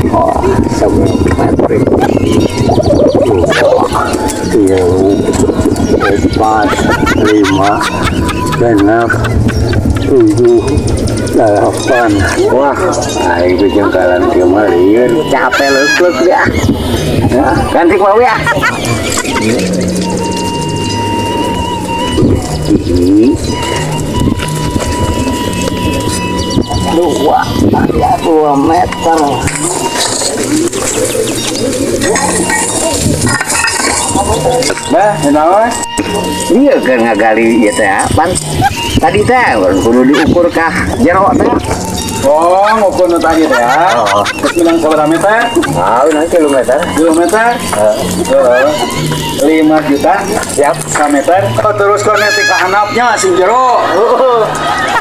Oh, 1 meter. Dua, tilu, empat, lima, genep, tujuh, delapan. Wah, aing tuh jengkalan kieu mah lieur. Capek leuk-leuk ya. Ganti mau ya. Hiji, dua, ya 2 meter. Bah, naon? Iya kan ngagali ieu teh pan. Tadi teh kudu diukur kah jero teh. Oh, ngukur nu tadi teh ya. Oh. Terus bilang sabaraha meter? Ah, nanti kilometer. Kilometer? Heeh. 5 juta Siap. meter. Oh, terus kau nanti ke handapnya sing jero. Oh.